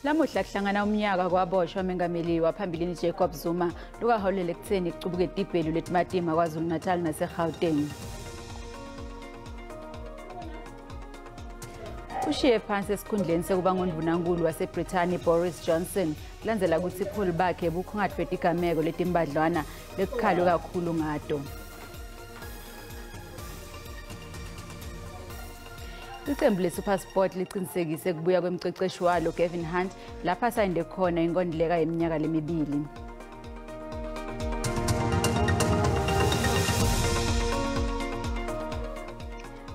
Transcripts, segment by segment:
Lamuhla kuhlangana umnyaka kwaboshwa mengameli waphambilini Jacob Zuma lukaholele ekutheni kucubuke tibhelu letimatima KwaZulu-Natal naseGauteng. Ushiye phansi esikhundleni sekuba ngundvunankulu waseBrithani Boris Johnson kulandzela kutsi buholi bakhe bukhungatfwe tigameko letimbadlwana lekukhalwe kakhulu ngato. Iqembu leSuperSport liqinisekise kubuya kwemceceshi walo Gavin Hunt lapho asayinde khona inkondleka yeminyaka lemibili.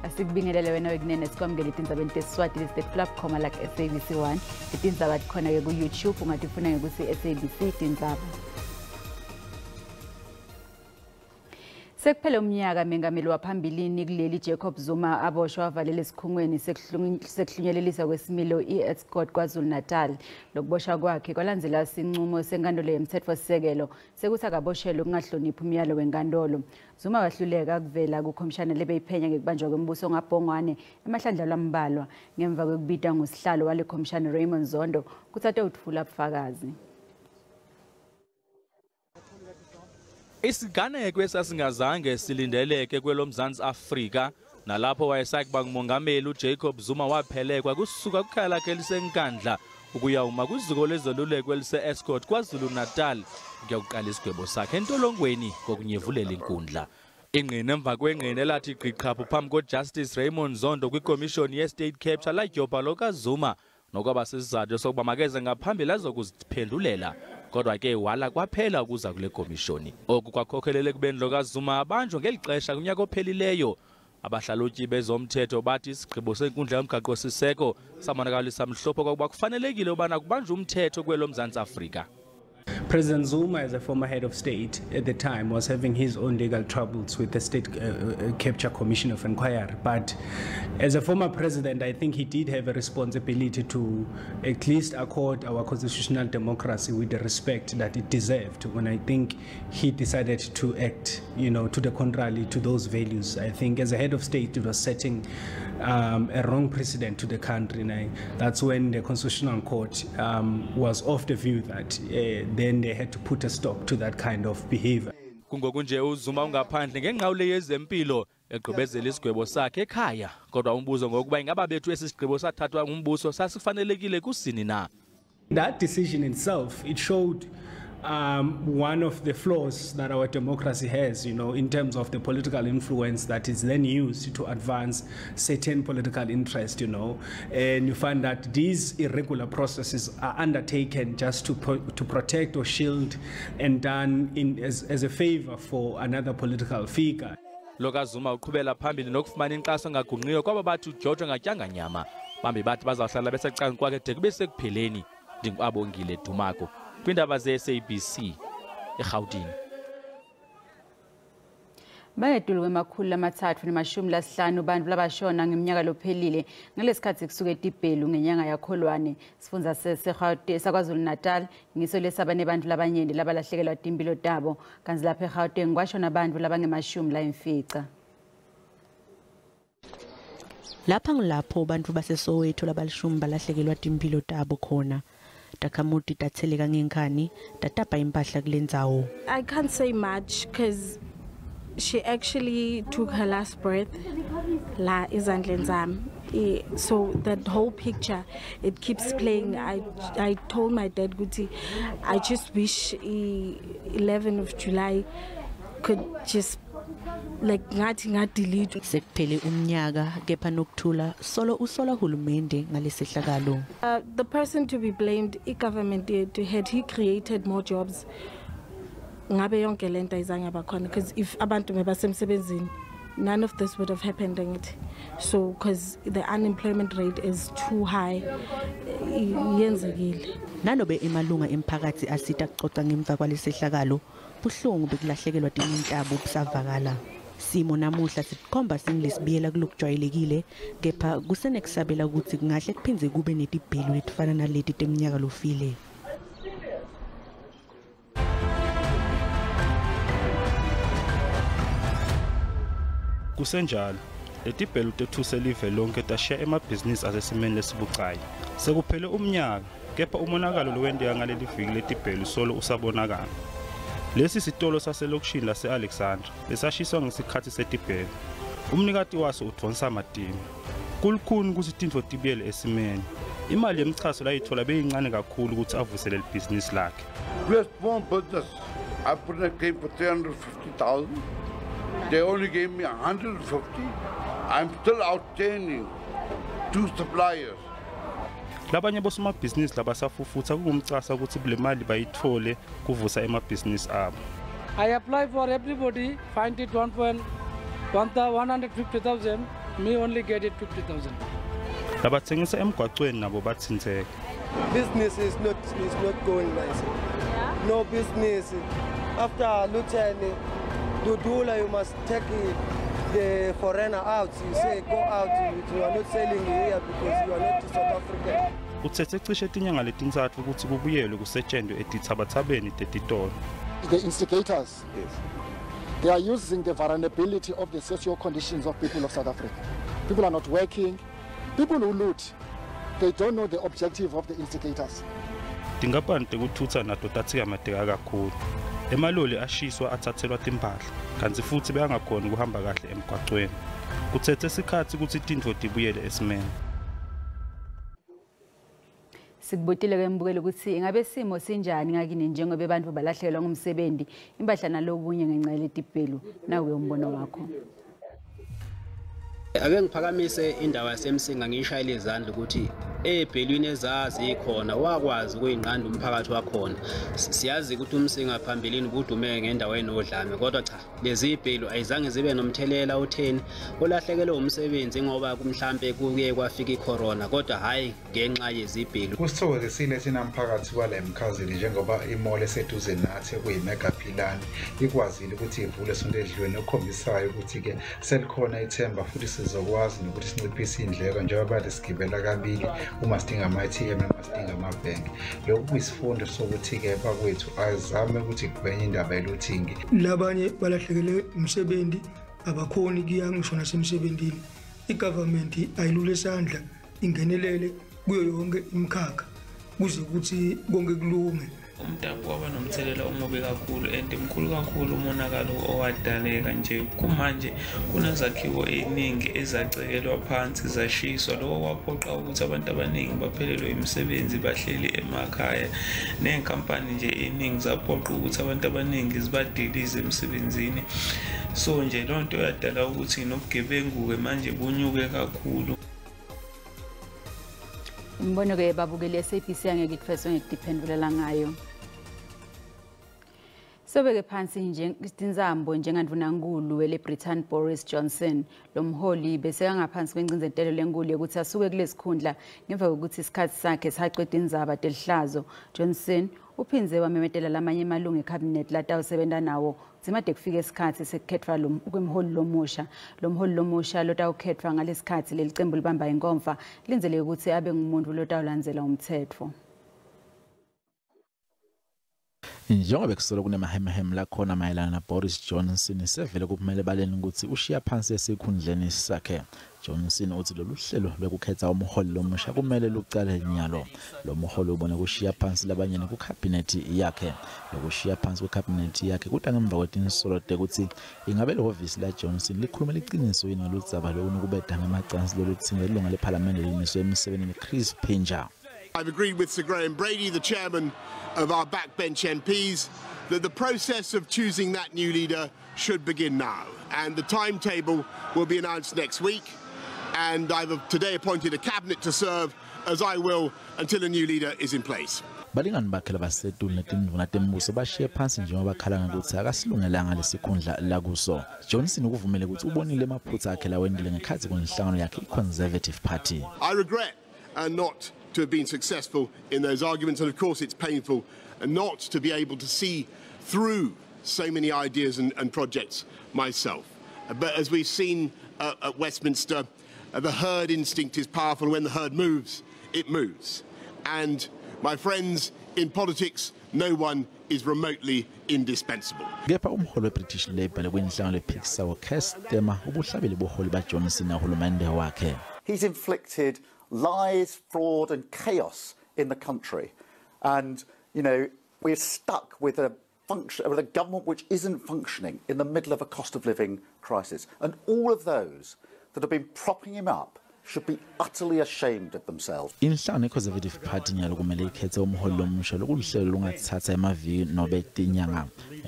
Asikubingelele wena wekunene sikwamukele etindzabeni tesiswati lesitetfula bukhoma like SABC 1. Letindzaba tikhona-ke ku-YouTube ungatifuna ngekutsi SABC Tindzaba. Sekuphele umnyaka mengameli waphambilini kuleli Jacob Zuma aboshwa avalele esikhungweni sekuhlunyelelisa kwesimilo i-Estcourt KwaZulu-Natal. Lokuboshwa kwakhe kwalandzela sinqumo senkantolo yemtsetfosisekelo sekuthi akaboshelwe ukungahloniphi umyalo wenkantolo. Zuma wahluleka kuvela kukhomishana lebeyiphenya ngekubanjwa kwembuso ngabhongwane emahlandla lambalwa ngemva kwekubitwa ngusihlalo wale khomishana Raymond Zondo kutsi atewutfula bufakazi. Isiganeko esasingazange silindeleke kwelomZantsi Afrika nalapho wayesakuba ngumongameli uJacob Zuma waphelekwa kusuka kukhaya lakhe eliseNkandla ukuyawuma kwiziko lezoluleko elise-Estcourt KwaZulu-Natal kuyokuqala isigwebo sakhe entolongweni kokunyevulela inkundla. Ingqina emva kwengqina elathi gqiqhaphu phambi koJustice Raymond Zondo kwikomishoni ye-State Capture ladyobha lokaZuma nokwaba sisizathu sokuba makeze ngaphambili azokuziphendulela, kodwa ke wala kwaphela ukuza kule komishoni. Oku kwakhokhelela ekubeni lo kaZuma abanjwe ngeli xesha kunyaka ophelileyo. Abahlalutyi bezomthetho bathi isigqibo senkundla yomgaqo-siseko sabonakalisa mhlophe okokuba kufanelekile ubana kubanjwe umthetho kwelo Mzantsi Afrika. President Zuma, as a former head of state at the time, was having his own legal troubles with the State Capture Commission of Inquiry. But as a former president, I think he did have a responsibility to at least accord our constitutional democracy with the respect that it deserved. When I think he decided to act, to the contrary to those values. I think as a head of state, it was setting a wrong precedent to the country. And that's when the Constitutional Court was of the view that then they had to put a stop to that kind of behavior. Kungoku nje uZuma ungaphandle ngenqawule yezempilo egqibezela isigwebo sakhe ekhaya, kodwa umbuzo ngokuba ingaba bethu esi sigqibo sathathwa ngumbuso sasifanelekile kusini na. That decision itself, it showed one of the flaws that our democracy has, in terms of the political influence that is then used to advance certain political interest, and you find that these irregular processes are undertaken just to protect or shield and done as a favor for another political figure. Lo kaZuma uqhubela phambili nokufumana inkxaso engagunqiyo kwaba bathi udyojwa ngatyanga nyama. Bambi bathi bazawuhlala besecaleni kwakhe de kube sekupheleni. NdinguAbongile Dumako kwiindaba ze-SABC eRhawutini. Bayetulu kwema-350 bantfu labashona ngeminyaka lophelile ngalesikhatsi kusuke tibhelu ngenyanga yaKholwane. Sifundza saKwaZulu-Natal ngiso lesaba nebantfu labanyenti labalahlekelwa timphilo tabo, kantsi lapha eGauteng kwashona bantfu labangema-50. Lapha ngilapho bantfu baseSoweto labalishumi balahlekelwa timphilo tabo khona. Takhamuti tatheleka ngenkhani tatapa impahla kule ndzawo. I can't say much because she actually took her last breath la ezandleni zami. So that whole picture, it keeps playing. I told my dad ukuthi I just wish 11 of July could just like ngathi nga-delete. Sekuphele umnyaka kepha nokuthula solo usola hulumende ngalesehlakalo. The person to be blamed, i-government yethu, had he created more jobs, ngabe yonke lento ayizange bakhona, because if abantu bebasemsebenzini, none of this would have happened angithi. So because the unemployment rate is too high, yenzekile. Nanobe emalunga emphakathi asita kucoca ngemva kwalesehlakalo, buhlungu bekulahlekelwa tinhlabo busavakala. Simo namuhla sikhomba singilesibiyela kulokujwayelekile, kepha kusenekusabela ukuthi kungahle kuphindze kube netibhelu letifana naleti teminyaka lofile. Kusenjalo, letibhelu tethuse live lonke tashiya emabhizinisi asesimeni lesibucayi. Sekuphele umnyaka, Kepha umonakalo lowenteka ngaleli viki letibhelu solo usabonakala. Lesi sitolo saselokishini lase-Alexandra lesashiswa ngesikhathi setibhelu. Umnikati waso udvonsa matima. Kulukhuni kutsi tintfo tibuyele esimeni. Imali yemchaso layithola beyincane kakhulu kutsi avusele libhizinisi lakhe. We are small business. I put in a claim for 350,000. They only gave me 150. I'm still outstanding 2 suppliers. Labanye bosomabhizinisi labasafufutsa kungumcasa kutsi kule mali bayitfole kuvusa emabhizinisi abo. I apply for everybody, find it 150,000, me only get it 50,000. Labatsengisa emgwacweni nabo batsintseka. Business is not going nice. No business. After Luton, Dudula, you must take the foreigner out. You say go out, you are not selling here because you are not South African. Utsetse cishe tinyanga letintsatfu kutsi kubuyelwe kusetshentwe etitsabathabeni tetitolo. The instigators, yes, they are using the vulnerability of the socio conditions of people of South Africa. People are not working. People who loot, they don't know the objective of the instigators. Tinkampani tekuthutsa nato tatsikamateka kakhulu. Emaloli ashiswa atsatselwa timphahla, kantsi futsi beyangakhoni kuhamba kahle emgwacweni. Kutsetse sikhatsi kutsi tintfo tibuyele esimeni. Sikubutile ke mbukeli ukuthi ingabe simo sinjani ngakini njengoba abantu balahlekelwa ngumsebenzi, impahla nalokunye ngenxa yeletibhelu. Nawe umbono wakho. Ake ngiphakamise indaba yaseMsinga ngiyishayele izandla ukuthi ebhelwini ezazi ikhona wakwazi ukuyinqanda umphakathi wakhona. Siyazi ukuthi uMsinga phambilini ubudume ngendawo enodlame, kodwa cha lezi ibhelu ayizange zibe nomthelela utheni olahlekelwe umsebenzi ngoba mhlambe kuye kwafika icorona, kodwa hayi ngenxa yezibhelu. Kusithokozisile thina mphakathi wala eMkhazini njengoba imall eseduze nathi okuyi-Mega Philani ikwazile ukuthi ivule sonto edlweni, okukhombisayo ukuthi-ke selikhona ithemba futhi sizokwazi nokuthi sinciphise iy'ndleko njengoba bade sigibela kabili uma sidinga ama-ATM noma sidinga amabhenki. Lokhu kuyisifundo sokuthi-ke bakwethu azame ukuthi kugwenye indaba ye-looting. Labanye balahlekelwe umsebenzi, abakhoni kuya ngisho nasemsebenzini. I-government ayilule isandla ingenelele kuyo yonke imikhakha kuze kuthi konke kulunge. Umdabu waba nomthelela omubi kakhulu and mkhulu kakhulu umonakalo owadaleka nje. Kumanje kunezakhiwo eziningi ezacekelwa phansi zashiswa, lokho kwaphoqa ukuthi abantu abaningi baphelelwe imisebenzi bahleli emakhaya, nenkampani nje eningi zaphoqa ukuthi abantu abaningi zibadilize emsebenzini. So nje loo nto yadala ukuthi nobugebengu-ke manje bunyuke kakhulu. Imbono ke babukeli SABC angeke ikufeswe ngekudiphendulela ngayo. Sobeke phansi nje tinzambo njengaNdvunankulu weleBritain Boris Johnson. Lo mholi bese ngaphansi kwencindzetelo lenkulu yokuthi asuke kulesikhundla ngemva kokuthi isikhathi sakhe sacweda indzaba telihlazo. Johnson uphindze wamemetela lamanye amalungu ecabinet latawusebenta nawo dzimade kufika isikhathi sekukhethwa kwemholi lomusha. Lo mholi lomusha lotawukhetfwa ngalesikhathi lelicembu libamba inkomfa lindzeleke ukuthi abe ngumuntu lotawulandzela umthetho. Njengoba kusolo kunemahemhem lakhona mayelana na Boris Johnson, sevele kumele baleni ukuthi ushiya phansi esikhundleni sakhe. Johnson uthi lolu hlelo lokukhetha umholi lomusha kumele lucale nyalo. Lo mholi ubona kushiya phansi labanye ku-cabinet yakhe. Lokushiya phansi kwe-cabinet yakhe kuta ngemva kwetinsolo tekuthi ingabe lehhovisi la Johnson likhuluma liqiniso yini ngoludzaba lokunukubeda ngemacansi lolutsinga ilunga lephalamende limiswe emsebenzini Chris Pincher. I've agreed with Sir Graham Brady, the chairman of our backbench MPs, that the process of choosing that new leader should begin now. And the timetable will be announced next week. And I've today appointed a cabinet to serve, as I will, until a new leader is in place. Balingani bakhe labasetulu netindvuna tembuso bashiye phansi njengoba bakhala ngokuthi akasilungelanga lesikhundla lakuso. Johnson ukuvumele ukuthi ubonile emaphutha akhe lawendile ngekhathi kwenhlangano yakhe i-Conservative Party. I regret not to have been successful in those arguments, and of course it's painful not to be able to see through so many ideas and projects myself. But as we've seen at Westminster, the herd instinct is powerful, and when the herd moves, it moves. And my friends, in politics, no one is remotely indispensable. Kepha umholi weBritish Labour lekwinhlangano lephikisayo Keir Starmer ubuhlabile buholi baJohnson nahulumende wakhe. He's inflicted lies, fraud and chaos in the country. And, you know, we're stuck with a government which isn't functioning in the middle of a cost of living crisis. And all of those that have been propping him up should be utterly ashamed of themselves. Inhlangano ye-Conservative Party nyalo kumele ikhethe umholi lomusha lokuluhlelo lungathatha emaviki nobe tinyanga.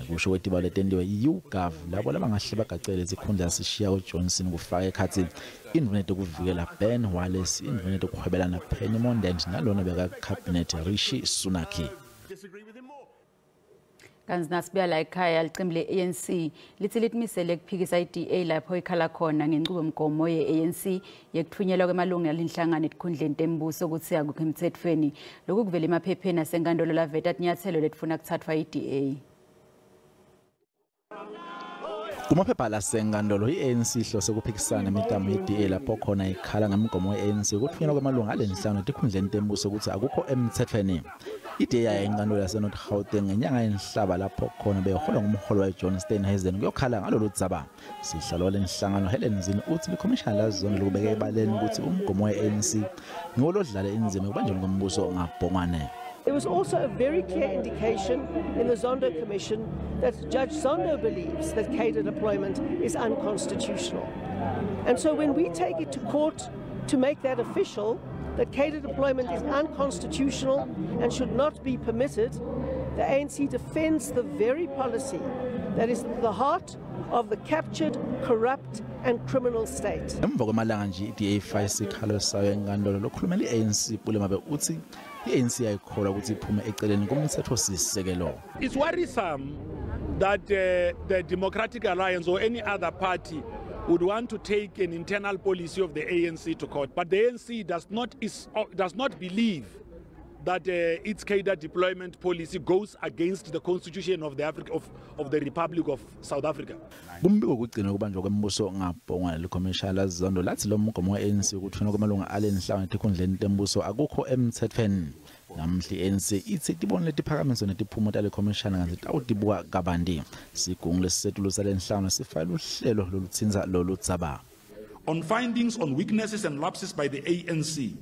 Kusho kwetibalo letentiwe yi-YouGov labo labangahle bagacele isikhundla sishiya uJohnson kufaka ekhatsi indvuna yetekuvikela Ben Wallace, indvuna yetekuhwebelana Penny Mordaunt nalona beka-cabinet Rishi Sunak. Kanti nasibuya la ekhaya licembu le-ANC lithi litimisele kuphikisa i-DA lapho ikhala khona ngenchubomgomo ye-ANC yekuthunyelwa kwemalungu alenhlangano etikhundleni tembuso kutsi akukho emtsetfweni. Lokhu kuvela emaphepheni asenkantolo laveta tinyatselo letifuna kutsathwa i-DA. Kumaphepha lasenkantolo i-ANC ihlose kuphikisana nemitamo ye-DA lapho khona ikhala ngemgomo ye-ANC yekuthunyelwa kwemalungu alenhlangano etikhundleni tembuso kutsi akukho emtsetfweni. I-DA yaya enkantolo yaseNorth Gauteng ngenyanga yenhlaba lapho khona beholwa ngumholi wayo John Steenhuisen kuyokhala ngalolu dzaba. Sihlalo walenhlangano Helen Zille utsi likhomishana laZondo lokubeka ebaleni kutsi umgomo we-ANC ngiwo lodlala indzima ekubanjweni kwembuso ngabhongwane. There was also a very clear indication in the Zondo Commission that Judge Zondo believes that cadre deployment is unconstitutional. And so when we take it to court to make that official, that cadre deployment is unconstitutional and should not be permitted, the ANC defends the very policy that is the heart of the captured, corrupt and criminal state. Emva kwemalanga nje i-DA ifake isikhalo sayo enkantolo lokhulumela i-ANC Pule Mabe utsi i-ANC ayikholwa ukuthi iphume eceleni komthetho-sisekelo. It's worrisome that the Democratic Alliance or any other party would want to take an internal policy of the ANC to court. But the ANC does not believe that its cadre deployment policy goes against the constitution of the Republic of South Africa. Kumbiko kugcina kubanjwa kwembuso ngabhongwane likhomishana laZondo lathi lo mgomo we-ANC ukuthunyelwa kwemalungu alenhlangano etikhundleni tembuso akukho emtsetfweni. Namhla i-ANC itsi tibone letiphakamiso netiphumo talekhomishana kantsi tawutibuka kabanti. Sigungu lesisetulu salenhlangano sifake luhlelo lolutsintsa lolu dzaba. On findings on weaknesses and lapses by the ANC,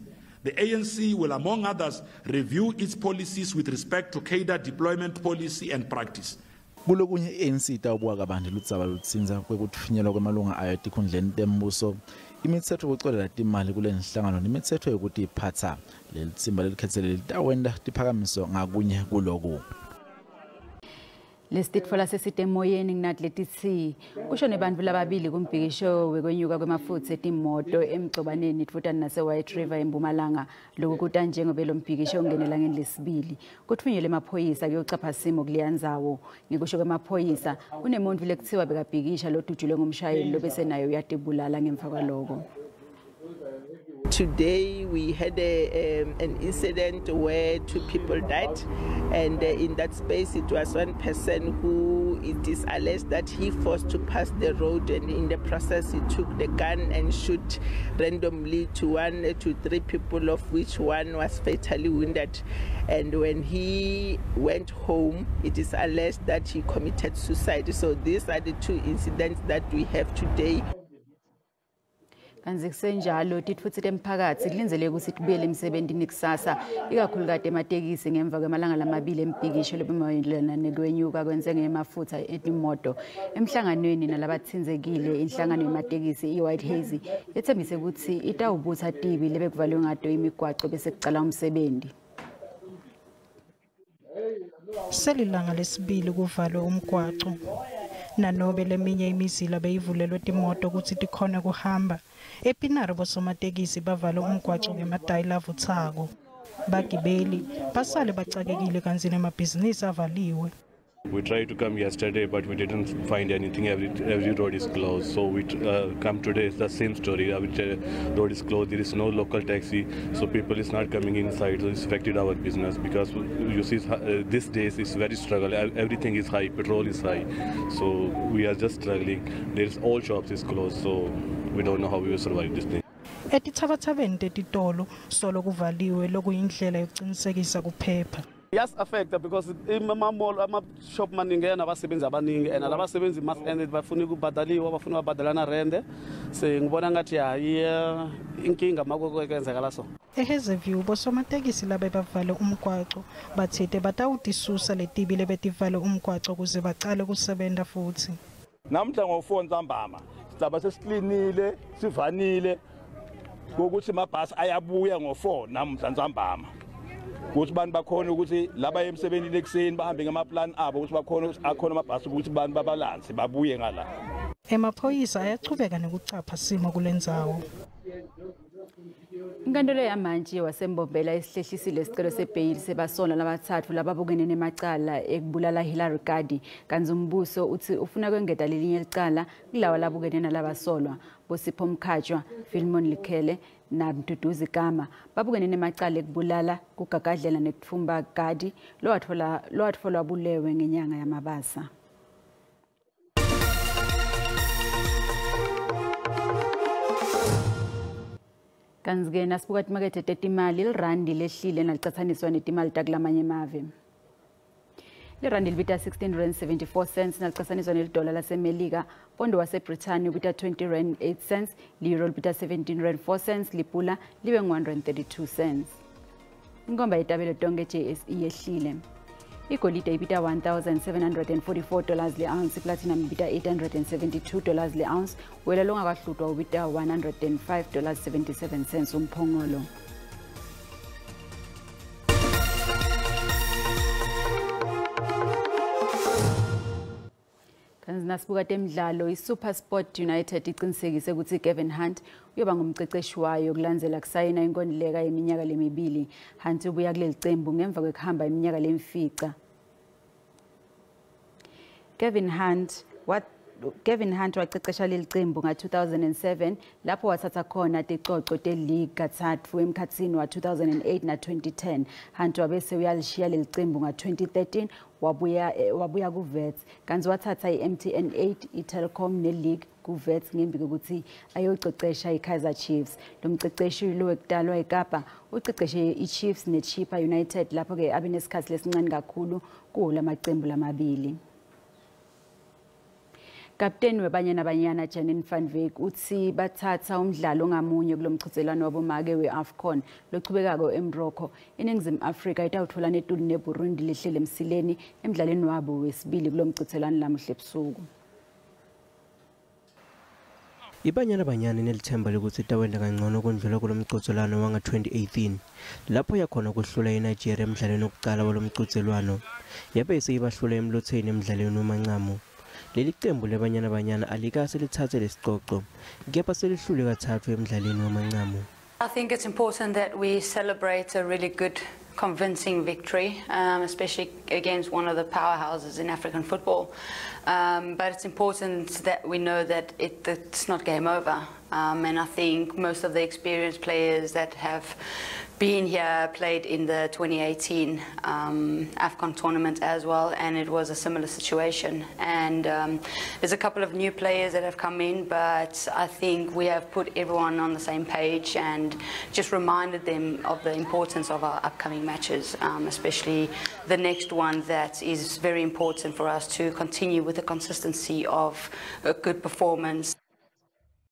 the ANC will, among others, review its policies with respect to cadre deployment policy and practice. Kulokunye i-ANC itawubuka kabanti ludzaba lutsintsa kwekutfunyelwa kwemalunga ayo etikhundleni tembuso, imitsetfo yekucolela timali kulenhlangano nemitsetfo yekutiphatsa. Leli tsimba lelikhetsele litawenta tiphakamiso ngakunye kuloku. Lesititfola sesitemoyeni kunathi letitsi kusho nebantfu lababili kumbhikisho wekwenyuka kwemafutsa etimoto emgcobaneni dvutane nase-White River eMpumalanga. Loku kuta njengobe lo mbhikisho ungenela ngelesibili. Kutfunyelwe emaphoyisa kuyocapha simo kuleya ndzawo. Ngekusho kwemaphoyisa kunemuntfu lekuthiwa bekabhikisha lodutshulwe ngumshayeli lobese naye uyatibulala ngemva kwaloko. Today we had an incident where 2 people died, and in that space it was one person who it is alleged that he forced to pass the road, and in the process he took the gun and shoot randomly to 1 to 3 people, of which one was fatally wounded. And when he went home, it is alleged that he committed suicide. So these are the 2 incidents that we have today. Kanti kusenjalo titfutsi temphakatsi kulindzeleke kutsi tibuyele emsebentini kusasa ikakhulukati ematekisi ngemva kwemalanga lamabili embhikisho lebemayelana nekwenyuka kwentsengo yemafutsa etimoto. Emhlanganweni nalabatsintsekile inhlangano yematekisi i-White Haze yetsembise kutsi itawubutsa tibi lebekuvalwe ngato imigwaco bese kucala umsebenti. Selilanga lesibili kuvalwe umgwaco. Nanobe leminye imizila beyivulelwe timoto kutsi tikhone kuhamba. Epinari bosomatekisi bavale umgwaco ngemadayi lavutsako. Bagibeli basale bacakekile kantsi nemabhizinisi avaliwe. We tried to come yesterday, but we didn't find anything. Every road is closed. So we come today, it's the same story. Every road is closed. There is no local taxi, so people is not coming inside. So it's affected our business because you see, these days it's very struggle. Everything is high. Petrol is high. So we are just struggling. There's all shops is closed. So we don't know how we will survive this thing. Etithabathabeni tetitolo solo kuvaliwe lokuyindlela yokuqinisekisa kuphepha. Iyasi-affecta because ama-mall, ama-shop maningi anabasebenzi abaningi, and labasebenzi month end bafuna ukubhadaliwa, bafuna babhadala narende. Se ngibona ngathi hayi, inkinga makwenzekala so. EHazyview bosomatekisi labebavale umgwaco batsite batawutisusa letibi lebetivale umgwaco kuze bacale kusebenta futsi. Namhla ngo-4 ntambama sizabe sesiklinile, sivanile ukuthi amabhasi ayabuya ngo-4 namhla ntambama, ukuthi abantu bakhona ukuthi laba emsebenzini ekuseni bahambe ngamaplan abo, ukuthi bakhona akhona amabhasi ukuthi abantu babalanse babuye ngala. Emaphoyisa ayachubeka nekucapha simo kulendzawo. Inkantolo yamantshi waseMbombela isihlehlisile isicelo sebheyili sebasolwa labatsatfu lababukene nemacala ekubulala Hillary Gardee, kantsi umbuso utsi ufuna kwengeta lelinye licala kulawa labukene nalabasolwa. Bosipho Mkhatshwa, Philemon Lukhele naMduduzi Gama babukene nemacala ekubulala, kugagadlela nekutfumba Gardee lowatfolwa bulewe ngenyanga yaMabasa. Kantsi-ke nasibuka timakethe tetimali, lirandi lehlile nalicatsaniswa netimali takulamanye emave. Lirandi libita 16 rand 74 cents nalicatsaniswa nelidola laseMelika. Pondo waseBrithani ubita 20 rand 8 cents, li-euro libita 17 rand 4 cents, lipula libe ngu-1 rand 32 cents. Inkomba yetabelo tonke JSE yehlile. Igolide ibita $1,744 le-ounce, platinum ibita $872 le-ounce, wela longakahlutwa ubita $105.77 umphongolo. Kanti nasibuka temidlalo, i-SuperSport United iqinisekise ukuthi Gavin Hunt uyoba ngumceceshi wayo kulandzela kusayina inkontileka yeminyaka lemibili. Hunt ubuya kuleli cembu ngemva kwekuhamba iminyaka lemfica. Gavin Hunt wacecesha leli cembu nga-2007 lapho wathatha khona ticoco te-league katsatfu emkhatsini wa-2008 na-2010. Hunt wabese uyalishiya leli cembu nga-2013, wabuya ku-Wits, kantsi wathatha i-MTN 8, i-Telkom ne-league ku-Wits ngembi kokuthi ayocecesha i-Kaizer Chiefs. Lo mceceshi lo wekutalwa eKapa uceceshe i-Chiefs ne-Chippa United, lapho-ke abe nesikhathi lesincane kakhulu kuwo lamacembu lamabili. Kapteni weBanyana Banyana Janine van Wyk utsi bathatha umdlalo ngamunye kulomchudzelwano wabomake we-AFCON lochubekako eMorocco. INingizimu Afrika itawutfola netulu neBurundi lehlele emsileni emdlalweni wabo wesibili kulomchudzelwano lamuhla ebusuku. IBanyana Banyana inelithemba lokuthi itawenta kangcono kundlula kulomchudzelwano wanga-2018, lapho yakhona kuhlula iNigeria emdlalweni wokucala walomchudzelwano, yabe seyibahlula emlotheni emdlalweni wemancamu. Leli cembu leBanyana Banyana alikase lithathe lesicoco, kepha selihlule kathathu emdlalweni wamancamu. I think it's important that we celebrate a really good, convincing victory, especially against one of the powerhouses in African football. But it's important that we know that it's not game over. And I think most of the experienced players that have been here played in the 2018 AFCON tournament as well, and it was a similar situation. And there's a couple of new players that have come in, but I think we have put everyone on the same page and just reminded them of the importance of our upcoming matches, especially the next one that is very important for us to continue with the consistency of a good performance.